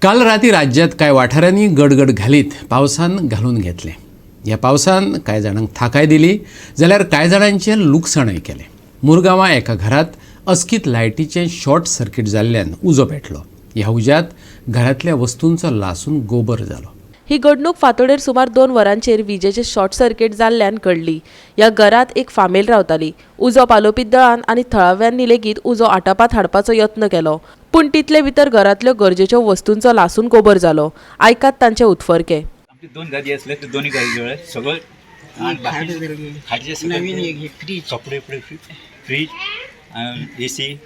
काल राती राज्यांत कांय वाठारांनी गडगड घालीत पावसान घालून घेतलें. ह्या पावसान कांय जाणांक थाकाय दिली जाल्यार कांय जाणांचें लुकसाणूय केलें. मुरगांवां एका घरांत अचकीत लायटीचें शॉर्ट सर्कीट जाल्ल्यान उजो पेटलो. ह्या उज्यांत घरांतल्या वस्तूंचो लासून गोबर जालो. ही घडणूक फांतोडेर सुमार 2 वरांचेर विजेचे शॉर्ट सर्किट जाल्ल्यान घडली. ह्या घरांत एक फामेल रावताली. उजो पालोवपी दळान आनी थळाव्यांनी लेगीत उजो आटापात हाडपाचो यत्न केलो, पूण तितले भितर घरांतल्यो गरजेच्यो वस्तूंचो लासून गोबर जालो. आयकात तांचे उत्फर्के. आमचे 2 गादी असले ते दोन्ही गादी जवळ सगळं आणि बाकी खाटचे सगळे नवीन एक हे फ्रीज, कपडे बिपडे, फ्रीज, एसी.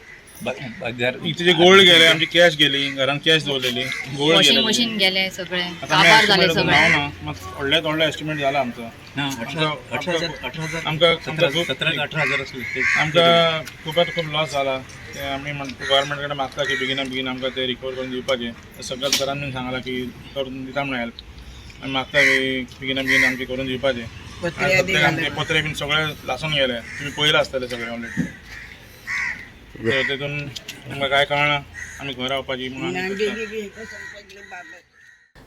तिचे गोल्ड गेले, आमची कॅश गेली, घरान कॅश दवरलेली, गोल्ड वॉशिंग गेले. मशीन गेले सगळे, आता आमी काबार झाले estimate सगळे. ना मग व्हडल्यात व्हडलो एस्टिमेट जाला आमचो. 18,000, 18,000. आमकां 17 18,000 असले ते. आमकां खुबात खूब लॉस जाला. ते आमी गव्हर्मेंट कडेन मागता की बेगिना बेगीन आमकां ते रिकवर करून दिवपाचे. सगळ्यात सरान सांगला की करून दिता म्हणून हेल्प. आमी मागता की बेगिना बेगीन आमचे करून दिवपाचे. पत्रे आनी सद्याक आमचे पत्रे बीन सगळे लासून गेले, तुमी पळयला आसतले सगळे ऑलरेडी. तर तेतून आमकां कांय कळना आमी खंय रावपाची म्हणून आमी करता.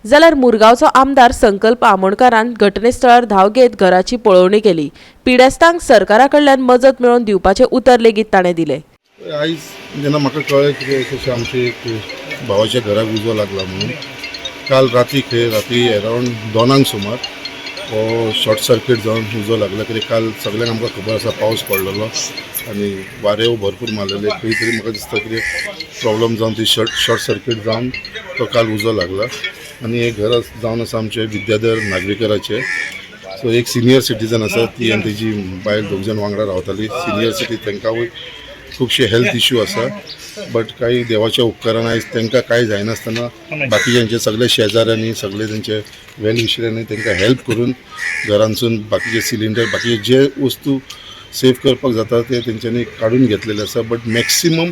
जाल्यार मुरगांवचो आमदार संकल्प आमोणकारान घटनेस्थळार धांव घेत घराची पळोवणी केली. पिडेस्तांक सरकारा कडल्यान मजत मेळोवन दिवपाचें उतर लेगीत ताणें दिलें. आयज जेन्ना म्हाका कळ्ळें कितें तशें आमचे एक भावाच्या घराक उजो लागला म्हणून, काल राती खंय राती अरावंड 2 सुमार हो शॉर्ट सर्कीट जावन उजो लागला. कित्याक काल सगळ्यांक आमकां खबर आसा पावस पडलेलो आनी वारें भरपूर मारलेलें. खंय तरी म्हाका दिसता कितें प्रॉब्लम जावन ती शॉर्ट सर्कीट जावन तो काल उजो लागला. आनी हें घर जावन आसा आमचें विद्याधर नागवेकराचें. सो एक सिनियर सिटीजन आसा, ती आनी तेजी बायल दोग जाण वांगडा रावताली. सिनियर सिटी तांकां खुबशे हेल्थ इश्यू आसा, बट काही देवाच्या उपकारान आयज तांकां कांय जायनासतना बाकीच्यांचे सगळे शेजाऱ्यांनी, सगळे तेंचे वेल विशरांनी तांकां हेल्प करून घरांतसून बाकीचे सिलिंडर, बाकीचे जे वस्तू सेव करपाक जाता ते तेंच्यांनी काडून घेतलेले आसा. बट मॅक्सिमम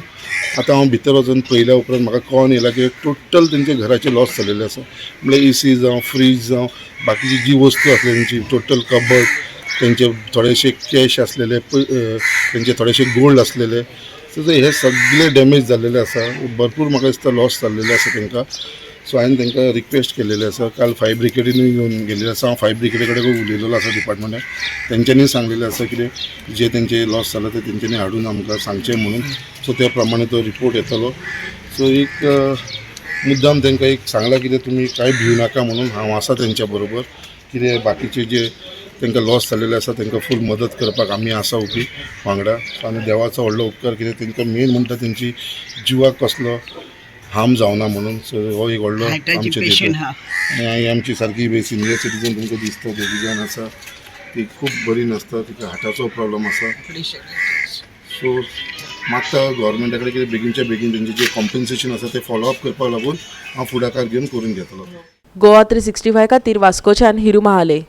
आतां हांव भितर वचून पळयल्या उपरांत म्हाका कळोन येयला की टोटल तेंच्या घराचे लॉस जालेले आसा. म्हणल्यार एसी जावं, फ्रीज जावं, बाकीची जी वस्तू आसली तेंची टोटल कबड, तेंचे थोडेशे कॅश आसलेले, तेंचे थोडेशे गोल्ड आसलेले, सो हे सगळे डॅमेज जाल्लेले आसा. भरपूर म्हाका दिसता लॉस जाल्लेले आसा तांकां. सो हांवें तांकां रिक्वेस्ट केलेले आसा. काल फायर ब्रिगेडीनूय येवन गेल्ले आसा. हांव फायर ब्रिगेडी कडेन उलयलेलो आसा डिपार्टमेंटाक. तेंच्यांनी सांगलेलें आसा कितें जे तेंचे लॉस जाला ते तेंच्यांनी हाडून आमकां सांगचें म्हणून. सो त्या प्रमाणे तो रिपोर्ट येतलो. सो एक मुद्दाम तांकां एक सांगलां कितें तुमी कांय भिवू नाका म्हणून, हांव आसा तेंच्या बरोबर. कितें बाकीचे जे तांकां लॉस जाल्लेले आसा तांकां फूल मदत करपाक आमी आसा उबी वांगडा. आनी देवाचो व्हडलो उपकार कितें तांकां मेन म्हणटा तेंची जिवाक कसलो हार्म जावना म्हणून. सो हो एक व्हडलो हार्टाची आमचे पेशंट तितून. हा. आनी आमची सारकी सिनियर सिटीजन तुमकां दिसता दोगी जाण आसा, ती खूब बरी नासता, तिका हार्टाचो प्रॉब्लम आसा. सो मागता गव्हर्मेंटा कडेन कितें बेगीनच्या बेगीन तेंचें जें कॉम्पन्सेशन आसा तें फॉलो अप करपाक लागून हांव फुडाकार घेवन करून घेतलो. गोवा 365 खातीर वास्कोच्यान हिरू महाले.